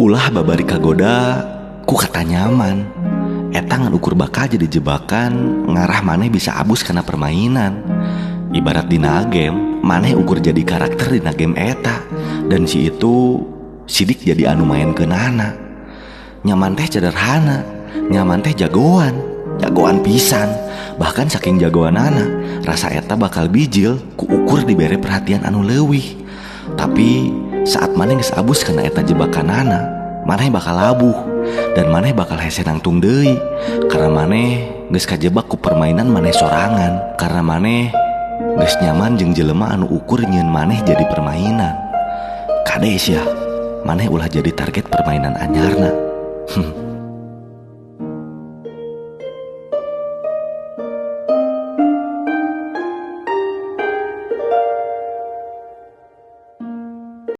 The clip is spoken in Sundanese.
Ulah babari kagoda ku kata nyaman. Eta ngan ukur bakal jadi jebakan ngarah maneh bisa abus kana permainan. Ibarat dina game, maneh ukur jadi karakter dina game eta dan si itu sidik jadi anu maenkeunana. Nyaman teh sederhana, nyaman teh jagoan, jagoan pisan. Bahkan saking jagoanana, rasa eta bakal bijil ku ukur dibere perhatian anu leuwih. Tapi saat maneh geus abus kana eta jebakanana, maneh bakal labuh dan maneh bakal hese nangtung deui karena maneh geus kajebak ku permainan maneh sorangan, karena maneh geus nyaman jeung jelema anu ukur nyieun maneh jadi permainan. Kade sia, maneh ulah jadi target permainan anyarna.